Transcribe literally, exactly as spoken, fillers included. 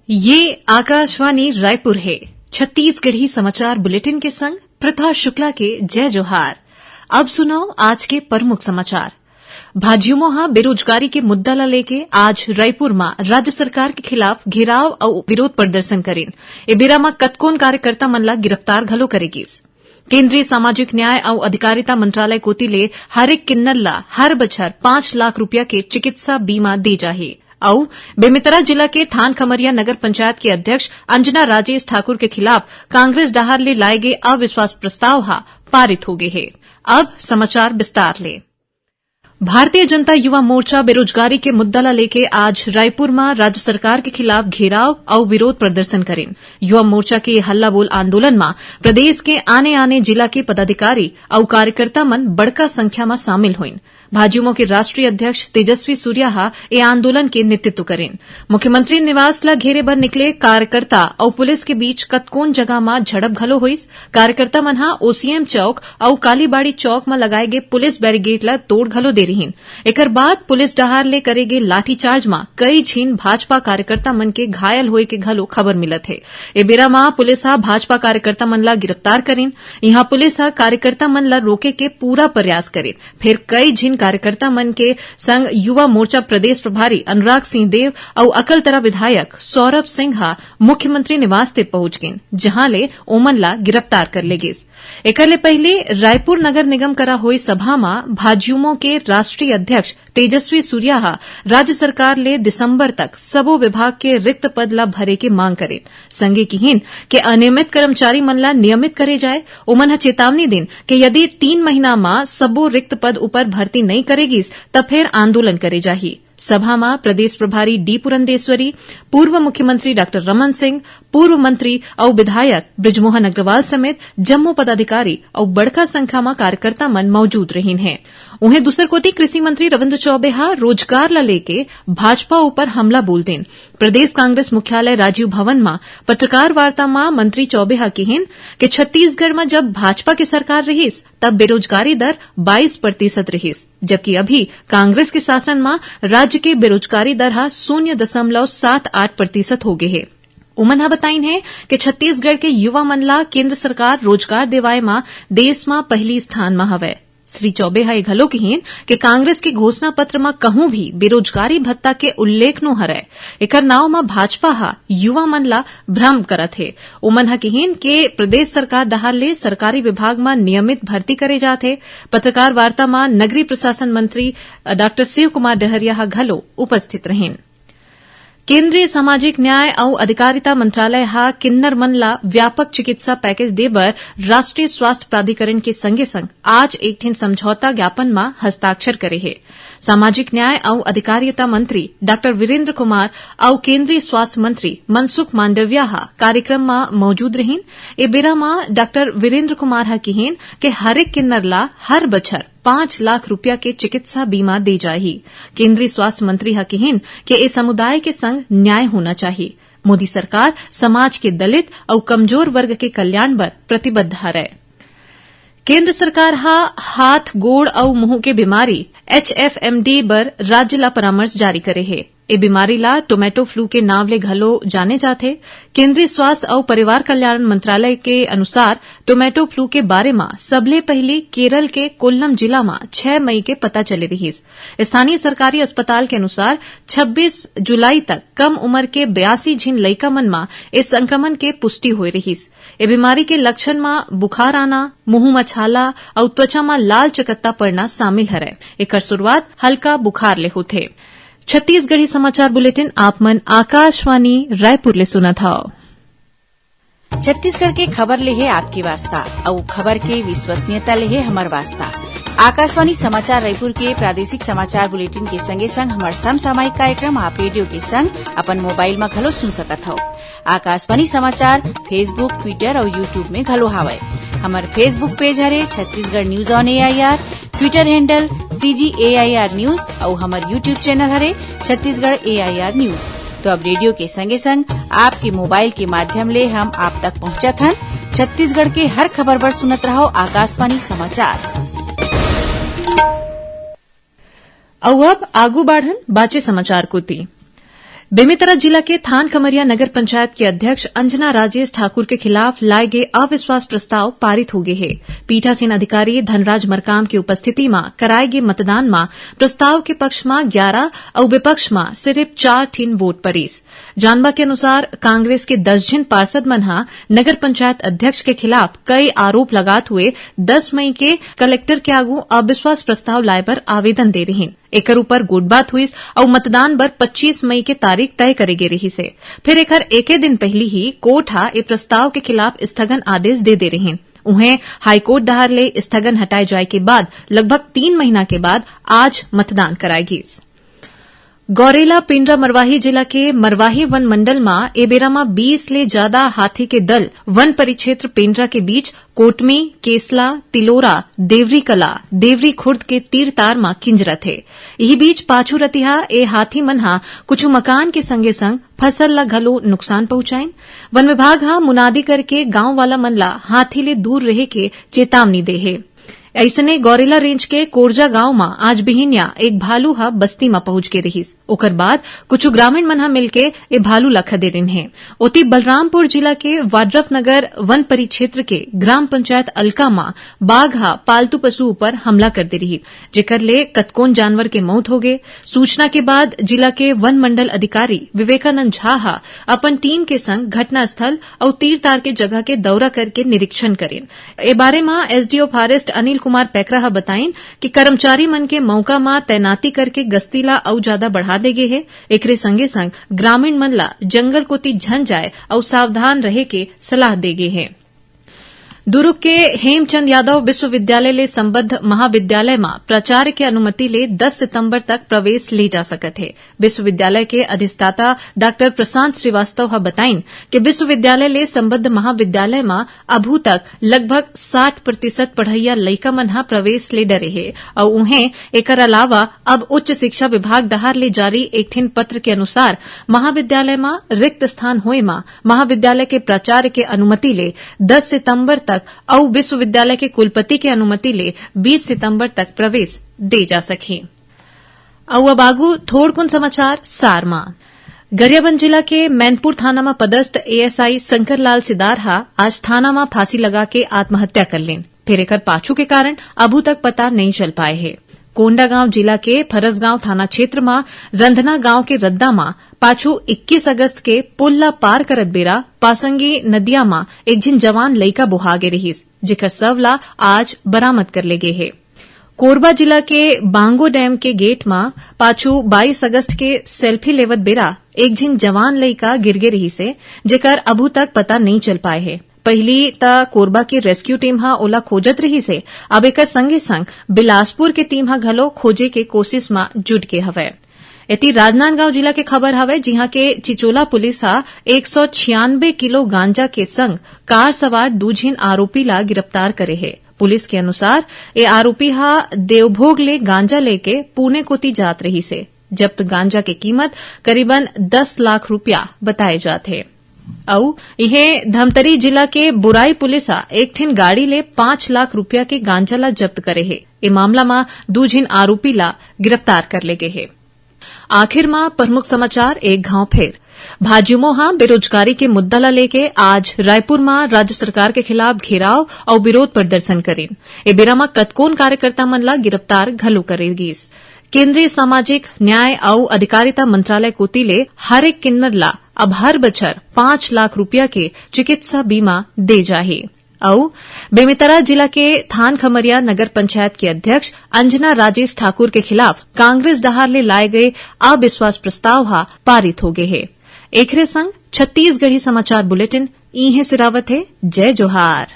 ये आकाशवाणी रायपुर हे। छत्तीसगढ़ी समाचार बुलेटिन के संग प्रथा शुक्ला के जय जोहार। अब सुनव आज के प्रमुख समाचार। भाजयुमो ह बेरोजगारी के मुद्दा ल लेके आज रायपुर म राज्य सरकार के खिलाफ घेराव अउ विरोध प्रदर्शन करिन। ए बेरा म कतकोन कार्यकर्ता मन ल गिरफ्तार घलो करे गिस। केंद्रीय सामाजिक न्याय अउ अधिकारिता मंत्रालय कोति ले हर एक किन्नर ल हर बछर पांच लाख रुपया के चिकित्सा बीमा दे जाही। अउ बेमेतरा जिला के थान खमरिया नगर पंचायत के अध्यक्ष अंजना राजेश ठाकुर के खिलाफ कांग्रेस डहार ले लाए गे अविश्वास प्रस्ताव ह पारित हो गे हे। अब समाचार विस्तार ले। भारतीय जनता युवा मोर्चा बेरोजगारी के मुद्दा ला लेके आज रायपुर म राज्य सरकार के खिलाफ घेराव अउ विरोध प्रदर्शन करिन। युवा मोर्चा के हल्ला बोल आंदोलन म प्रदेश के आने-आने जिला के पदाधिकारी अउ कार्यकर्ता मन बड़का संख्या म शामिल होइन। भाजयुमो के राष्ट्रीय अध्यक्ष तेजस्वी सूर्या ह ए आंदोलन के नेतृत्व करिन। मुख्यमंत्री निवास ला घेरे बर निकले कार्यकर्ता अउ पुलिस के बीच कतकोन जगह म झड़प घलो होइस। कार्यकर्ता मन ह ओसीएम चौक अउ कालीबाड़ी चौक म लगाए गे पुलिस बैरिकेड ला तोड़ घलो दे रिहिन। एकर बाद पुलिस डहार ले करे गे लाठीचार्ज म कई झिन भाजपा कार्यकर्ता मन के घायल होए के घलो खबर मिलत हे। ए बेरा म पुलिस ह भाजपा कार्यकर्ता मन ला गिरफ्तार करिन। इहां पुलिस ह कार्यकर्ता मन ला रोके के पूरा प्रयास करिन। फेर कई झिन कार्यकर्ता मन के संग युवा मोर्चा प्रदेश प्रभारी अनुराग सिंह देव अउ अकलतरा विधायक सौरभ सिंह ह मुख्यमंत्री निवास ते पहुंच गिन, जहां ले ओमन ला गिरफ्तार कर ले गिस। एकर ले पहिली रायपुर नगर निगम करा होए सभा म भाजयुमो के राष्ट्रीय अध्यक्ष तेजस्वी सूर्या ह राज्य सरकार ले दिसंबर तक सबो विभाग के रिक्त पद ला भरे के मांग करिन। संगे किहिन के अनियमित कर्मचारी मन ला नियमित करे जाए। ओमन ह चेतावनी दिन के यदि तीन महीना म सबो रिक्त पद ऊपर भर्ती नइ करे गिस, त फेर आंदोलन करे जाही। सभा म प्रदेश प्रभारी डी पुरंदेश्वरी, पूर्व मुख्यमंत्री डॉक्टर रमन सिंह, पूर्व मंत्री अउ विधायक बृजमोहन अग्रवाल समेत जम्मो पदाधिकारी अउ बड़का संख्या म कार्यकर्ता मन मौजूद रहिन हे। उहें, दूसर कोति कृषि मंत्री रविंद्र चौबे ह रोजगार ला लेके भाजपा ऊपर हमला बोल दिन। प्रदेश कांग्रेस मुख्यालय राजीव भवन म पत्रकार वार्ता म मंत्री चौबे ह किहिन के छत्तीसगढ़ म जब भाजपा के सरकार रिहिस, तब बेरोजगारी दर बाईस प्रतिशत रिहिस, जबकि अभी कांग्रेस के शासन म राज्य के बेरोजगारी दर ह शून्य दशमलव सात आठ प्रतिशत हो गे हे। उमन ह बताइन हे कि छत्तीसगढ़ के युवा मन ला केंद्र सरकार रोजगार देवाए म देश म पहिली स्थान म हवय। श्री चौबे ह ए घलो किहिन कि कांग्रेस के घोषणा पत्र म कहूं भी बेरोजगारी भत्ता के उल्लेख नो हरय। एकर नाव म भाजपा ह युवा मन ला भ्रम करत हे। उमन ह किहिन के प्रदेश सरकार डहार ले सरकारी विभाग म नियमित भर्ती करे जात हे। पत्रकार वार्ता म नगरीय प्रशासन मंत्री, अ, डॉक्टर शिव कुमार डहरिया ह घलो उपस्थित रहिन। केंद्रीय सामाजिक न्याय अउ अधिकारिता मंत्रालय ह किन्नर मन ला व्यापक चिकित्सा पैकेज दे बर राष्ट्रीय स्वास्थ्य प्राधिकरण के संगे-संग आज एक ठिन समझौता ज्ञापन म हस्ताक्षर करे हे। सामाजिक न्याय अउ अधिकारिता मंत्री डॉक्टर वीरेंद्र कुमार अउ केंद्रीय स्वास्थ्य मंत्री मनसुख मांडविया ह कार्यक्रम म मौजूद रहिन। ए बेरा म डॉक्टर वीरेंद्र कुमार ह किहिन के हरेक किन्नर ला हर बछर पांच लाख रुपया के चिकित्सा बीमा दे जाही। केंद्रीय स्वास्थ्य मंत्री ह किहिन के ए समुदाय के संग न्याय होना चाही। मोदी सरकार समाज के दलित अउ कमजोर वर्ग के कल्याण बर प्रतिबद्ध हरय। केंद्र सरकार ह हाथ, गोड़ अउ मुंह के बीमारी, एचएफएमडी, बर राज्य ला परामर्श जारी करे हे। ए बीमारी ला टोमेटो फ्लू के नाव ले घलो जाने जाथे। केंद्रीय स्वास्थ्य अउ परिवार कल्याण मंत्रालय के अनुसार, टोमेटो फ्लू के बारे म सबले पहिली केरल के कोल्लम जिला म छह मई के पता चले रिहिस। स्थानीय सरकारी अस्पताल के अनुसार, छब्बीस जुलाई तक कम उम्र के बयासी झिन लइका मन म ए संक्रमण के पुष्टि होए रिहिस। ए बीमारी के लक्षण म बुखार आना, मुंह म छाला अउ त्वचा म लाल चकत्ता पड़ना शामिल हरय। एकर शुरुआत हल्का बुखार ले होथे। छत्तीसगढ़ी समाचार बुलेटिन आप मन आकाशवाणी रायपुर ले सुनत हव। छत्तीसगढ़ के खबर ले हे आपके वास्ता, अउ खबर के विश्वसनीयता ले हे हमर वास्ता। आकाशवाणी समाचार रायपुर के प्रादेशिक समाचार बुलेटिन के संगे संग हमर समसामयिक कार्यक्रम आप रेडियो के संग अपन मोबाइल म घलो सुन सकत हव। आकाशवाणी समाचार Facebook, Twitter अउ YouTube में घलो हावय। हमर Facebook पेज हरे Chhattisgarh news on AIR, Twitter handle CG AIR news अउ हमर YouTube चैनल हरे छत्तीसगढ़ एआईआर न्यूज। तो अब रेडियो के संगे संग आपके मोबाइल के माध्यम ले हम आप तक पहुंचत हन। छत्तीसगढ़ के हर खबर बर सुनत रहव आकाशवाणी समाचार। अउ अब आगू बाढ़न बाचे समाचार कोति। बेमेतरा जिला के थान खमरिया नगर पंचायत के अध्यक्ष अंजना राजेश ठाकुर के खिलाफ लाए गे अविश्वास प्रस्ताव पारित हो गे हे। पीठासीन अधिकारी धनराज मरकाम के उपस्थिति म कराए गे मतदान म प्रस्ताव के पक्ष म ग्यारा अउ विपक्ष म सिरिफ चार ठिन वोट परिस। जानबा के अनुसार, कांग्रेस के दस झिन पार्षद मन ह नगर पंचायत अध्यक्ष के खिलाफ कई आरोप लगात हुए दस मई के कलेक्टर के आगू अविश्वास प्रस्ताव लाए बर आवेदन दे रिहिन। एकर ऊपर गोठबात हुइस अउ मतदान बर पच्चीस मई के तारीख तय करे गे रिहिस हे। फिर एकर एके दिन पहिली ही कोर्ट ह ए प्रस्ताव के खिलाफ स्थगन आदेश दे दे रिहिन। उहें, हाईकोर्ट डहार ले स्थगन हटाए जाए के बाद लगभग तीन महीना के बाद आज मतदान कराए गिस। गौरेला पेंड्रा मरवाही जिला के मरवाही वन मंडल म ए बेरा म बीस ले जादा हाथी के दल वन परिक्षेत्र पेंड्रा के बीच कोटमी, केसला, तिलोरा, देवरी कला, देवरी खुर्द के तीर तार म किंजरत हे। इही बीच पाछू रतिहा ए हाथी मन ह कुछु मकान के संगे संग फसल ल घलो नुकसान पहुंचाइन। वन विभाग ह मुनादी करके गांव वाला मन ल हाथी ले दूर रहे के चेतावनी दे हे। अइसने गौरेला रेंज के कोरजा गांव म आज बिहिनिया एक भालू ह बस्ती म पहुंच गे रिहिस। ओकर बाद कुछु ग्रामीण मन ह मिलके ए भालू ल खदेरिन हे। ओती बलरामपुर जिला के वाड्रफ नगर वन परिक्षेत्र के ग्राम पंचायत अलका म बाघ ह पालतू पशु ऊपर हमला कर दे रिहिस, जेकर ले कतकोन जानवर के मौत हो गे। सूचना के बाद जिला के वन मंडल अधिकारी विवेकानंद झा ह अपन टीम के संग घटनास्थल अउ तीर तार के जगह के दौरा करके निरीक्षण करिन। ए बारे म एसडीओ फॉरेस्ट अनिल कुमार पैकरा ह बताइन कि कर्मचारी मन के मौका म तैनाती करके गश्ती ला अउ जादा बढ़ा दे गे हे। एकरे संगे संग ग्रामीण मन ला जंगल कोती झन जाए अउ सावधान रहे के सलाह दे गे हे। दुरूग के हेमचंद यादव विश्वविद्यालय ले संबद्ध महाविद्यालय म प्राचार्य के अनुमति ले दस सितंबर तक प्रवेश ले जा सकत हे। विश्वविद्यालय के अधिष्ठाता डॉक्टर प्रशांत श्रीवास्तव ह बताइन कि विश्वविद्यालय ले संबद्ध महाविद्यालय म अभू तक लगभग साठ प्रतिशत पढ़इया लइका मन ह प्रवेश ले डरे हे अउ उहें एकर अलावा अब उच्च शिक्षा विभाग डहार ले जारी एक ठिन पत्र के अनुसार महाविद्यालय म रिक्त स्थान होए म महाविद्यालय के प्राचार्य के अनुमति ले दस सितंबर तक अउ विश्वविद्यालय के कुलपति के अनुमति ले बीस सितंबर तक प्रवेश दे जा सकही। अउ अब आगू थोड़कुन समाचार सार म। गरियाबंद जिला के मैनपुर थाना म पदस्थ एएसआई शंकर लाल सिदार ह आज थाना म फांसी लगा के आत्महत्या कर लेन। फिर एकर पाछू के कारण अभू तक पता नइ चल पाए हे। कोंडागांव जिला के फरसगांव थाना क्षेत्र म रंधना गांव के रद्दा म पाछू इक्कीस अगस्त के पुल ल पार करत बेरा पासंगी नदिया म एक झिन जवान लइका बोहा गे रिहिस, जेकर शव ला आज बरामद कर ले गे हे। कोरबा जिला के बांगो डैम के गेट म पाछू बाईस अगस्त के सेल्फी लेवत बेरा एक झिन जवान लइका गिरगे रिहिस हे, जेकर अभू तक पता नइ चल पाए हे। पहिली त कोरबा के रेस्क्यू टीम ह ओला खोजत रिहिस हे, अब एकर संगे संग बिलासपुर के टीम ह घलो खोजे के कोशिश म जुट गे हवय। एती राजनांदगांव जिला के खबर हवय, जिहां के चिचोला पुलिस ह एक सौ छियानबे किलो गांजा के संग कार सवार दू झिन आरोपी ला गिरफ्तार करे हे। पुलिस के अनुसार, ए आरोपी ह देवभोग ले गांजा लेके पुणे कोती जात रिहिस हे। जब्त गांजा के कीमत करीबन दस लाख रुपया बताए जात हे। अउ इहे धमतरी जिला के बुराई पुलिस ह एक ठिन गाड़ी ले पांच लाख रुपया के गांजा ला जब्त करे हे। ए मामला म दू झिन आरोपी ला गिरफ्तार कर ले गे हे। आखिर म प्रमुख समाचार एक घांव फेर। भाजयुमो ह बेरोजगारी के मुद्दा ला लेके आज रायपुर म राज्य सरकार के खिलाफ घेराव अउ विरोध प्रदर्शन करिन। ए बेरा म कतकोन कार्यकर्ता मन ला गिरफ्तार घलो करे गिस। केंद्रीय सामाजिक न्याय अउ अधिकारिता मंत्रालय कोति ले हर एक किन्नर ला अब हर बछर पांच लाख रुपया के चिकित्सा बीमा दे जाही। अउ बेमेतरा जिला के थान खमरिया नगर पंचायत के अध्यक्ष अंजना राजेश ठाकुर के खिलाफ कांग्रेस डहार ले लाए गए अविश्वास प्रस्ताव ह पारित हो गए हे। एखरे संग छत्तीसगढ़ी समाचार बुलेटिन इहें सिरावत हे। जय जोहार।